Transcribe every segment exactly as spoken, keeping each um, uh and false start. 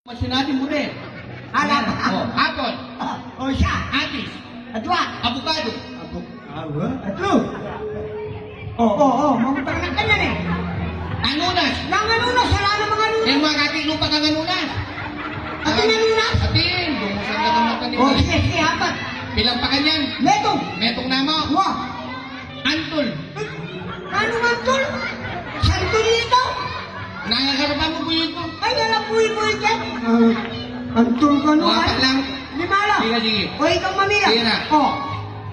Mas sinabi mu rin. Ala. Yan. O, apple. O, o, isa. Atis. Adwa. Abukado. Abu-, awa? Atlo. O, o, o, mamutak na ka na, e. Anunas. Nang anunas, ala namang anunas. E, makati lupa kang anunas. Atin anunas? Atin, dumusan ka naman ka ni. O, sige, sige, apat. Pilang pa kanyan? Metung. Metung na mu. Wa. Antul. Anung antul? Santul ito? Nangagarapan mu, buy-buy ku. Ay, ala, buy-buy ka. Ah, antul ka, no? O, apat lang. Lima lang. Sige, sige. O, ikaw mamila. Sige na. O.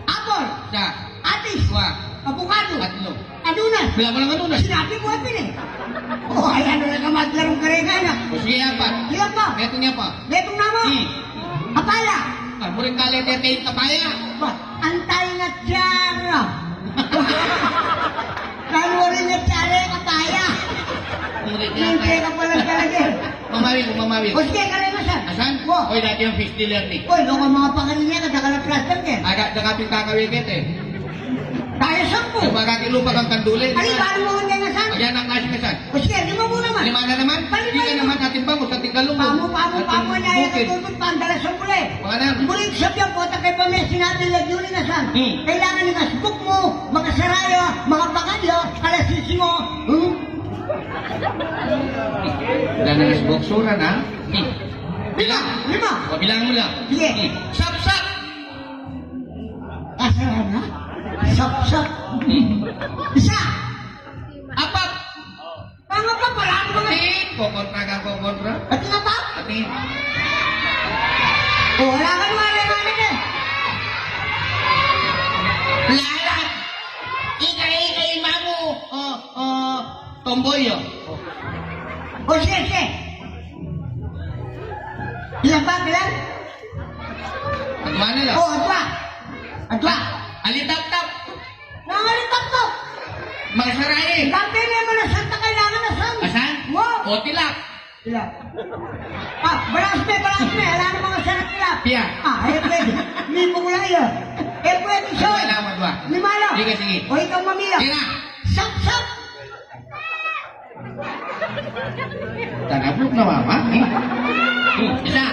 Apple. Isa. Atis. Dua. Abukado. Tatlo. Anunas. Wala pa lang anunas. Sinabi mu, atin e. O, ay, ano na ka maglarong karega na? O, sige, apat. Sige pa. Metung ya pa. Metung na mu. Hmm. Papaya. Ah, muring kale, tete, papaya. Ba, antay nga tiyara. Kan wari nga tiyara, papaya. Muring Hindi kale. Ka pala talaga. Mamawi ku, mamawi ku. O sige, karena san? Asan? Wa. Oy, dati yang fish dealer ni. Oy, no, kung mga pangalan niya, kada ka na plaster, eh. Aga, dakating kakawikit, eh. Tayo sampu. Ay, magkakilo pa kang kanduli. Ay, paano mo nga nga san? Ayan ang klase ka san. O sige, lima mu naman. Lima na naman? Balik, balik. Di ka naman ating bangus, ating galunggong. Pamu, pamu, ating pamu, niya, bukid. Tutut, pandala sa muli. Mga na. Muli, sabi ang kota kay Pamesi natin, lagi uli na san. Hmm. Kailangan yung asbuk mo, makasaraya, makapakalya, alasisi mo. Hmm? Wala na asbuk, sura na. Hmm. Bilang. Lima. O, bilang mo lang. Sige. Hmm. Sapsap. Kasalanan? Sapsap. Isa. Apap. Pangapap, wala ka naman. Atin, kokontra ka, kokontra. Atin apap? Atin. O, wala ka naman, wala ka naman, eh. Lalat. Ika, ika, imamu. O, o, tomboy, o. O, sige, sige. Bilang pa, bilang? Adwa na lang. O, adwa. Adwa. Alitaptap. Nangalit ako. Magsarain. Dati na yung mga santa kailangan na san. Asan? Wow. O, tilap. Tilap. Ah, balas me, balas me. Ala na mga sarap tilap. Pia. Ah, e pwede. Mimukla ya. E pwede, so. Adwa lang, adwa. Lima lang. Sige, sige. O, ikaw mamila. Sige na. Sapsap. Tanabuk na mama. Hmm, isa.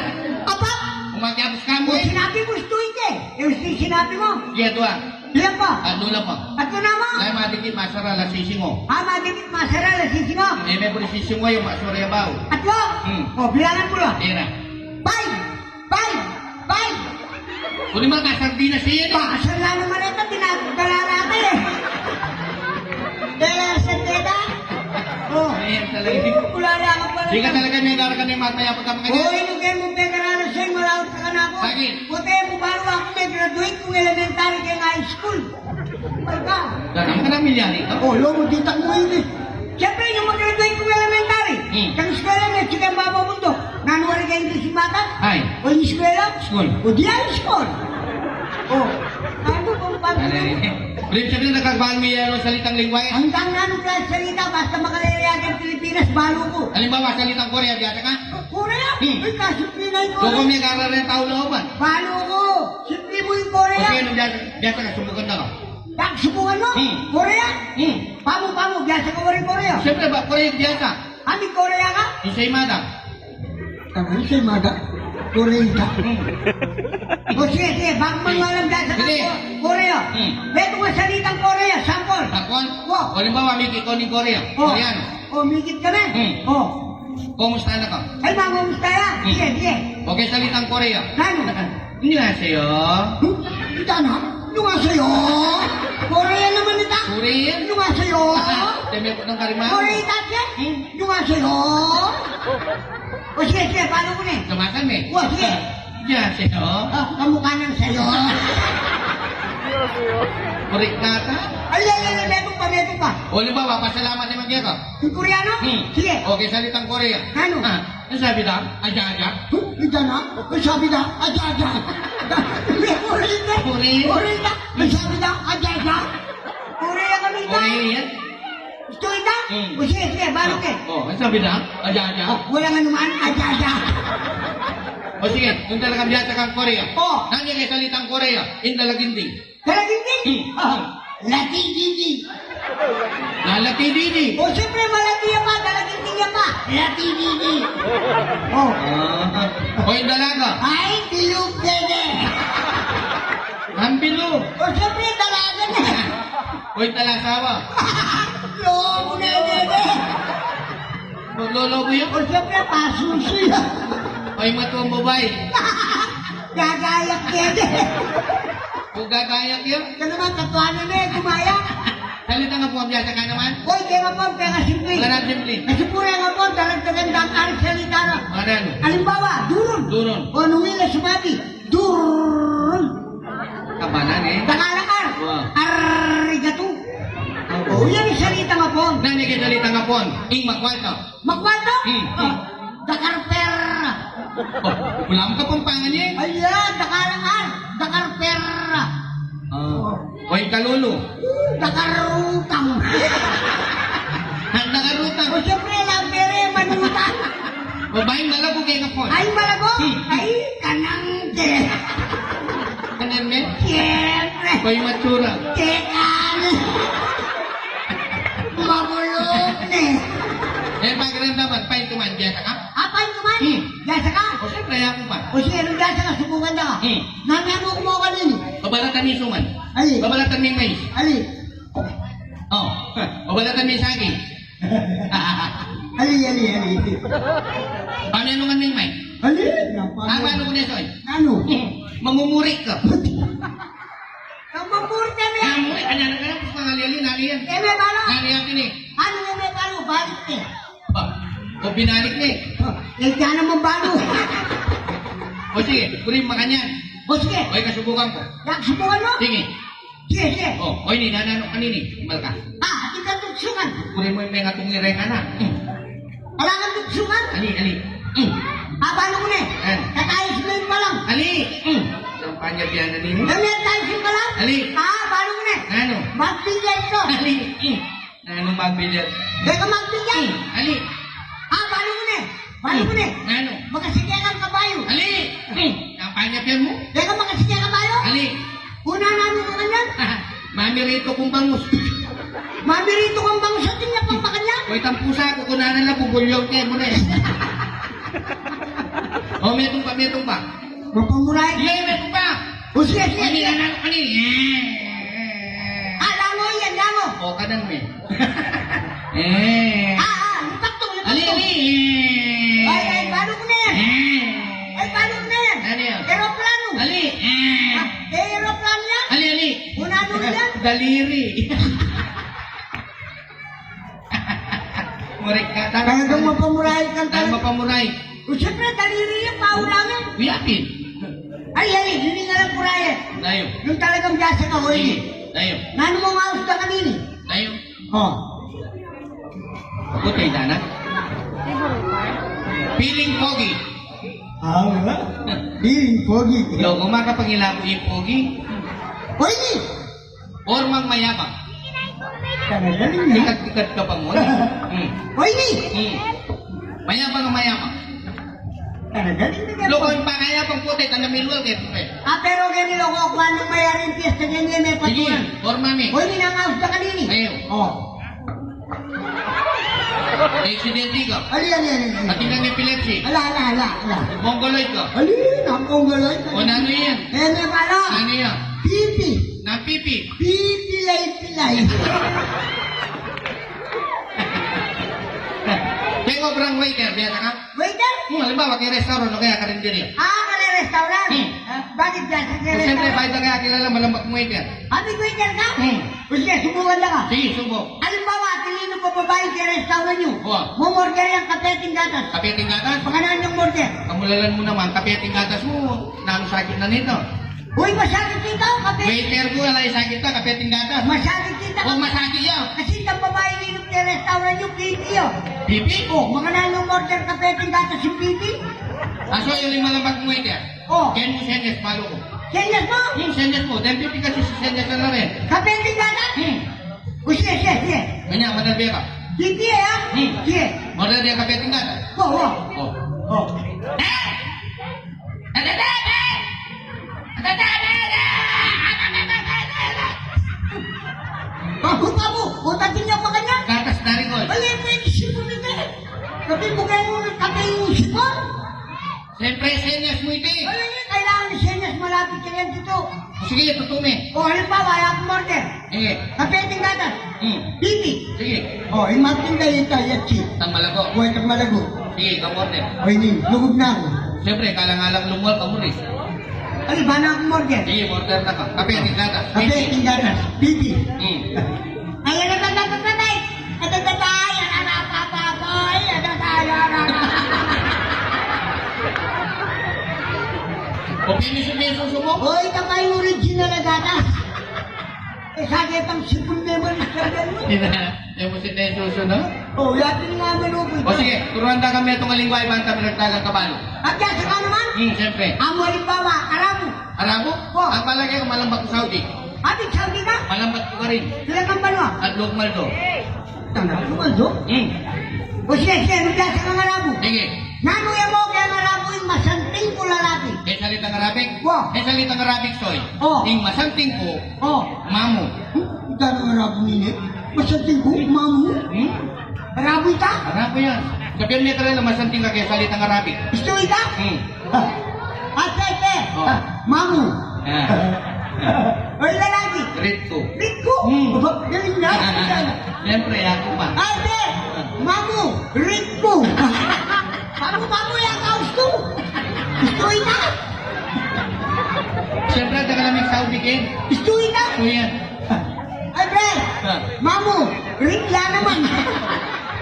Apa? Umakyabus ka mo, eh. Sinabi mo, estuy ka, eh. Yung si-, sinabi mo. Iya, dua. Ilan pa? Tatlo lang pa. Tatlo na mo? Ay, madikit, masara, lasisi mo. Ah, madikit, masara, lasisi mo. Eh, may puri sisi mo, yung masura yung bao. Tatlo? Hmm. O, bilangan ko lang. Iya na. Five! Five! Five! Kunin mo, kasardinas yan, eh. Pakasal na naman ito, pinagdala natin, eh. Kaya sa teta? O. Ayan talaga. Wala na ka pala. Di ka talaga may daragan yung mataya pagka mga O, ganyan. Ino kayo mo pegararan sa'yo, malawag ka na ako. Bakit? Puti mo, baru ako may graduate kung elementary kaya high school. Ay ka. Ganun ka na milyari ka? O, lo mo, ditak mo ini. Siyempre, yung mag-graduate kong elementary, Hmm. kang eskwela na, chika ang baba mundo. Nanu wari ka English yung bata? Ay. O yung eskwela? School. O di ay school. O. Ano kung paano? Ano yun? Ibig sabihin, nagkagbahan mo yan ng salitang lingwahe? Hanggang anong klase salita, basta makaliliya ang Pilipinas, balo ko. Halimbawa, salitang Korea, biyasa ka? Korea? Hmm. Ay, kaso pinay ko. Kung may kararang tao looban. Balo ko. Simple mo yung Korea. O sige, nung biyasa, biyasa ka, subukan na ka. Bak, subukan mo? Hmm. Korea? Hmm. Pamu, pamu, biyasa ka waring Korea? Siyempre, ba, Korea, biyasa. Ami Korea ka? Isay mada. Tama, isay mada. Korea ka. Hmm. O sige, sige, bak, mangalam biyasa ka Sige. Ko-, Korea. Hmm. Beto nga salitang Korea, sampol. Sampol? Wa. O, halimbawa, mikit ko ning Korea. O. Koreano. O, mikit ka na. Hmm. O. Kumusta na ka? Ay, mangumusta ya? Hmm. Sige, sige. Okay, salitang Korea. Nanu? Annyeonghaseyo. Hmm? Ita na? Annyeonghaseyo. Korea naman ita. Korea? Annyeonghaseyo. Teme ko ng karima. Korea ita, siya? Hmm? Annyeonghaseyo. O, sige, sige, paano ko na? Kamasan, eh. O, sige. Annyeonghaseyo. Ah, kamukha ng sayo. Korea nata? Ay, ay, ay, ay, metung pa, metung pa. O, halimbawa, pasalamat naman kaya ka. Yung Koreano? Hmm. Sige. Okay, salitang Korea. Ano? Ah, ano sabi daw? Aja, aja. Huh? Ita na? Ano sabi daw? Aja, aja. Korea. Korea. Korea. Ano sabi daw? Aja, aja. Korea kami, Korea yan? Gusto kita? Hmm. O sige, sige, balo ke. O, ano sabi daw? Aja, aja. O, wala nga naman, aja, aja. O sige, kung talagang biyasa kang Korea. O. Nanu kaya salitang Korea? Indalaginting. Dalaginding? Hmm. Ah, lati didi. Lalati didi. O, siyempre, malati yan pa, dalaginding. Iya pa, iya T V D. Oh. Ah. Oy, dalaga. Ay, bilug, dede. Ang bilug. O, siyempre, dalaga na. Oy, talasawa. Lobo na, dede. Lolo ko yun. O, siyempre, pasuso yan. Oy, matuang babae. Gagayak, dede. O, gagayak yun. Ika naman, katuanan na yan, gumaya. Salita nga po, biasa ka naman. Oy, kaya nga po, kaya nga simple. Wala na simple. Kasi pura nga po, talagang talagang salita na. Ano yan? Halimbawa, durun. Durun. O, nung ila sumabi, durun. Kapanan eh. Tagalog ka. Wow. Arigato. O, yan ang salita nga po. Nani kaya salita nga po? Ing makwalto. Makwalto? Hmm. O, dakar pera. O, wala mo Kapampangan eh. Ayan, dakar, dakar pera. Ah. Oy, kalulu. Dakarutang. Ang dakarutang. O, siyempre, lapere, manutang. Babaeng malago kaya ka po. Ay, malago? Hmm. Ay, kanang de. Kanang de? Siyempre. Oy, matsura. Tekani. Mabulok ni. Eh, pakiramdaman, paintuman, biasa ka? Ah, paintuman? Hmm. Biasa ka? O, siyempre, ako pa. O, sige, nung biasa ka, subukan da ka. Hmm. Nanu mu kumuha kanini? Babalatan mi suman. Ali. Babalatan mi mais. Ali. O, babalatan mi saging. Ali, ali, ali. Paano nung ano yung mais? Ali, napa- Ang paano ko na, Soy? Ano? Mamumuri ka. Mamumuri ka niya. Mamumuri ka niya, nagkana, gusto nga ali-ali, nali yan. Eh, may balo. Nali yan, ini. Ano yung may balo? Balik niya. Ah, o, binalik ni. Ah, eh, kaya naman balo. O sige, kurin makanyan. O sige. O, ika subukan ko. Yak subukan mo? Sige. Sige, sige. O, o ini, nananu kanini. Imal ka. Ah, atin ka tuksungan. Kurin mo yung mga tungiray ka na. Hmm. Wala kang tuksungan? Ali, ali. Hmm. Ah, balo ko na eh. Eh. Tatayos mo yung palang. Ali. Hmm. Sampanya biyanan ini. Kami ang tayos yung palang? Ali. Ah, balo ko na eh. Nanu? Magbilyar ko. Ali. Hmm. Nanu magbilyar? Deka magbilyar. Hmm, ali. Ah, balo ko na eh. Balo ko na eh. Nanu? Makasike kang kabayo. Ali! Hmm. Kampanya piyan mu? Deka makasike kabayo. Ali. Kuna nanu ka kanyan? Mamirito kung bangus. Mamirito kung bangus, atin niya pang makanyan? Oy, tampusa, kukunanan na, bubulyaw ke mu na eh. O, metung pa, metung pa. Mapamuray. Iya, iya, metung pa. O, sige, sige, sige. Ano, ano, ano, eh, eh, eh. Ah, lango yan, lango. O, kanan me. Eh. Ah, ah, lupaktong, lupaktong. Ali, ali, eh. Ay, ay, balo ko na yan. Eh. Ay, balo ko na yan. Ano yan? Eroplano. Ali, eh. Ah, eh, eroplano yan? Ali, ali. Una, ano yan? Daliri. Murik ka, talaga. Talagang mapamuray ka. Talagang talaga mapamuray. O, siyempre, daliri yan, paulamin. Uyapin. Ay, ay, hindi nga lang purayan. Tayo. Yung talagang biasa ka, o, sige. Tayo. Nanu mu nga usda kanini? Tayo. O. Putay na na. Feeling pogi. Ah, wala. Feeling pogi. Loko, makapangilabu yung pogi. O, ini. Pormang mayabang. Talaga rin, ha? Tikad-tikad ka pa muna. Hmm. O, ini! Hmm. Mayabang ang mayabang. Talaga rin, ha? Loko, yung pangayabang puti, tanda milwal kayo, puti. Ah, pero ganyan, loko, kung anong mayaring piyesta, ganyan, may patuan. Sige, porma mi. O, ini na nga, usda kanini. Ayo. O. May aksidente ka. Ali, ali, ali, ali. Atin kang epilepsy. Ala, ala, ala, ala. Mongoloid ka. Ali, nang mongoloid. O, nanu yan? Eh, may balo. Nanu yan? Pipi. Nang pipi. Pipilay-pilay. Kaya ko, brang waiter, biasa ka? Waiter? Hmm, halimbawa, kaya restaurant o kaya karinderya. Ah, kaya restaurant? Hmm. Ah, bakit biasa kaya restaurant? Siyempre, bakit ka kaya kilala, malambak mo waiter. Ah, may waiter ka? Hmm. O sige, subukan na ka. Sige, subok. Halimbawa, atin inu pa babae kaya restaurant yu. O. Mumorder yang kape ating gatas. Kape ating gatas? Pakananu yang mumorder? Kamulalan mu naman, kape ating gatas mu. Nanu sakit na nito? Uy, masakit ito, kape. Waiter ku, ala, sakit na, kape ating gatas. Masakit ito. O, masakit ya. Kasi itang babae inu kaya restaurant yu, pipi ya. Pipi? O, makananu mumorder kape ating gatas yu pipi? Aso, yung lima lambat mo waiter. O. Ken mu senyas, balo ku. Senyas mu? Hmm, senyas mu. Deng pipi kasi si senyas na rin. Kape ating gatas? Hmm. O, sige, sige, sige. Kanya, madal beka. Sige, ya? Hmm. Sige. Madal beka, kape ating gatas. O, o. O. O. Eh! Atatabe! Atatabe! Babu, babu! O, tating niya pa kanya? Gatas na rin, oy. Ay, ay, pwede siya bumili. Siyempre, senyas mu iti. Ay, ay, ay, kailangan senyas, malapit ka yan, tutu. Sige, tutu mi. O, halimbawa, ay akong order. Sige. Kape ating gatas. Hmm. Bibi. Sige. O, ing mating da ita, yatsi. Tang malago. O, itang malago. Sige, ikaw order. O, ini, lugub na aku. Siyempre, kalang-alang lumual ka, muri. Ay, ba na akong order? Sige, order na ka. Kape ating gatas. Kape ating gatas. Bibi. Hmm. Ay, ano ba, ba, ba, ba, ba? Ano ba tayo? Ano na, papa, boy? Ano tayo? Ano na? O, pinisip na yung susu mo? O, ita pa yung original na gatas. E, sa akin, pang sipon naman, istorya mo. Ina, yung mo sinensusu, no? O, yatin nga, malugi. O, sige, turuan ta kami itong lingwahe, banta pinagtagan ka ba, no? At yan, saka naman, Hmm, siyempre. Amo, halimbawa, Arabo. Arabo? O. Ang palagay ko, malambat ko Saudi. Ati, Saudi ka? Malambat ko ka rin. Sila kang banwa? At Lugmaldo. Tanda, Lugmaldo? Hmm. O, sige, sige, ano biasa kang Arabo? Sige. Nanu ya mo keng Arabo ing masanting ku lalaki? Keng salitang Arabic? Wa. Keng salitang Arabic, soy. O. Ing masanting ku, O. mamu. Huh? Ita nang Arabo nini? Masanting ku, mamu? Hmm? Arabo ita? Arabo yan. Sabihan me karela, masanting ka keng salitang Arabic. Istu ita? Hmm. Ah. Ate, ate. O. Ah, mamu. Ah. Oy, lalaki. Ritku. Ritku? Hmm. Aba, galing na. Siyempre, ako pa. Ate, mamu, ritku. Mamu, mamu, yang kaus tu. Istu ita. Siyempre, taga kami Saudi, Ken. Istu ita. Kuya. Ay, pre. Ah. Mamu, rit ya naman.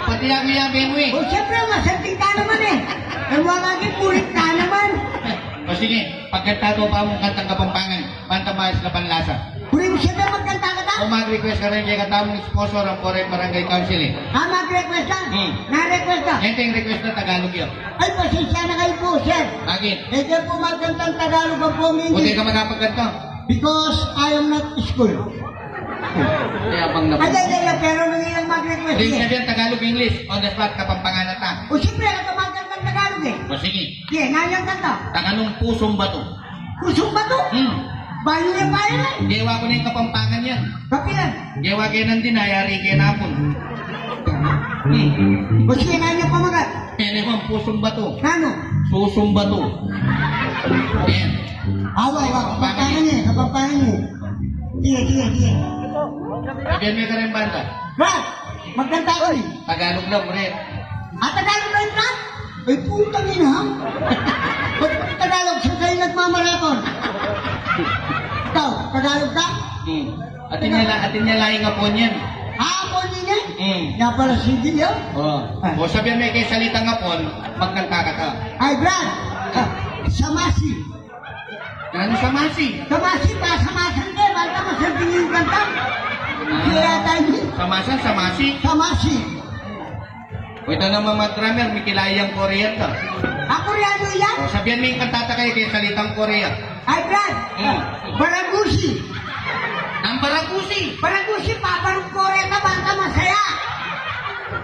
Pati ako ya, Benoy. O, siyempre, masanting ka naman e. E, mga kaki, purit ka naman. O, sige, pagkanta to pa mung kantang Kapampangan. Banta maayus na panlasa. Puri mu siya magkanta ka ta? O, mag-request ka rin kaya katamung sponsor ang Foreign Barangay Council e. Ah, mag-request ka? Hmm. Na-request ka? Ito yung request na Tagalog yun. Ay, pasensya na kayo po, sir. Bakit? E, kaya po magkantang Tagalog ang po ang English. Buti ka makapagkanta. Because I am not school. Kaya bang na Ay, ay, ay, ay, pero nung ilang mag-request Hindi, eh. Sabihan Tagalog, English. On the spot, Kapampangan na ta. O, siyempre, ako magkantang Tagalog e. O, sige. Sige, nanu yang kanta? Takanung Pusong Bato. Pusong Bato? Hmm. Bayu ya pa yan e. Gewa ku na ing Kapampangan yan. Kapilan? Gewa ke nandin, ayari ke napun. Hmm. O sige, nanu yang pamagat? Yan naman, Pusong Bato. Nanu? Pusong Bato. Yan. Awa, awa, Kapampangan e, Kapampangan e. Sige, sige, sige. Sabihan me kareng banda. Brad, magkanta ka rin. Tagalog lang, pre. Ah, Tagalog lang, Brad? Ay, putang ina, ha? Ba't Tagalog? Siya kayo nagmamaraton. Ikaw, Tagalog ka? Hmm. Atin niya la-, atin niya laing Apon yan. Ah, Apon yan? Hmm. Kaya pala, sige yan. O. Ah. O, sabihan me keng salitang Apon, magkanta ka ta. Ay, Brad. Ah, samasi. Nanu samasi? Samasi, pa, samasan ka, banta masanting ing kanta. Ah. Kaya tayo. Samasan, samasi? Samasi. O, ita naman, mga drummer, mikilayi yang Korean ka. Ah, Koreano yan? O, sabihan me ing kanta ta kaya keng salitang Korea. Ay, Brad. Hmm. Baragusi. Ang baragusi. Baragusi, paparung Korea ka, banta masaya.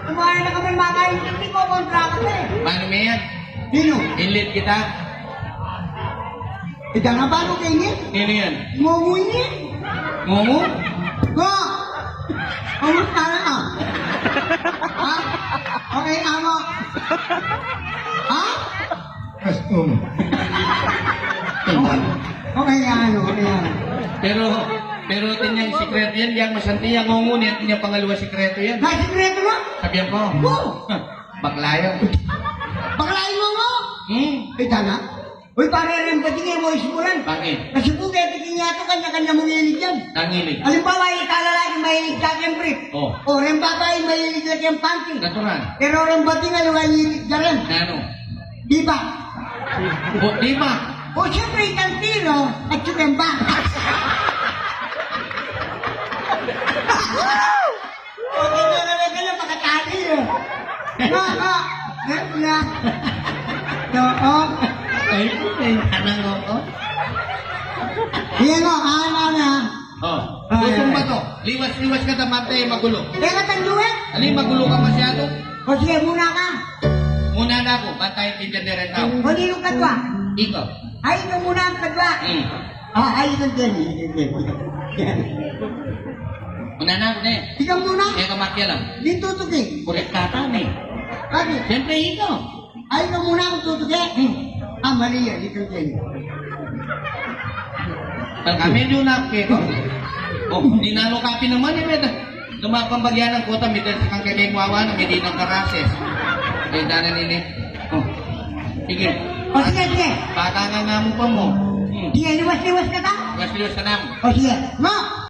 Kumaya na kami, makaintindi ko, kontra ka pa e. Manu me yan? Sino? Inlit kita. Ita na ba, ano kayo niya? Sino yan? Ngungu niya. Ngungu? Go! Ngungu tayo na. Ha? Okay, amo. Ha? Custom. Okay, ano, okay, ano. Pero, pero atin yang sikreto yan, yang masanting yang ngungu niya, atin yang pangaluwa sikreto yan. Na sikreto na? Sabihan ko. Go! Bakla yan. Bakla ing ngungu? Hmm. Ita na? Uy, pare, reng bating e mo isimulan. Bakit? Kasi po, kaya tingin niya ito, kanya-kanya mong hilig yan. Ang hilig? Halimbawa, ika lalaki, mahilig ka keng brief. Oh. O, reng babae, mahilig ka keng panty. Natural. Pero reng bating, aliwa ing hilig ka rin. Nanu? Diba? O, diba? O, siyempre, itang tiro, at saka yung bakas. Pag ganyan na lang, ganyan, makatali, eh. Noko. Noko. Noko. Ay, puta, yung tanang noko. Iyan mo, ano na? Oh, ay, pusong bato. Liwas-liwas ka, tamate, magulo. Teka, tanduan. Ali, magulo ka masyado. O sige, muna ka. Muna na ako, bantay, pindan na rin tao. O, ninong kadwa? Ikaw. Ay, ikaw muna ang kadwa. Hmm. Ah, ay, ikang Kenny, ikang Kenny. Muna na ako, ne. Ikaw muna? Kaya ka makialam. Di tutuki. Kulit kata, ne. Bakit? Siyempre, ikaw. Ay, ikaw muna ang tutuki. Hmm. Maria, di ka dyan. Kami dun na, kaya ko. O, di na, ano, kapi naman, eh, meda. Lumapang bagyan ng kota, may dala sa kang kaya wawa na, may di ng karases. Kaya dana nini. O, sige. O, sige, sige. Bata nga nga mo pa mo. Hmm. Sige, liwas-liwas ka ta? Liwas-liwas ka na. O, sige. Mo!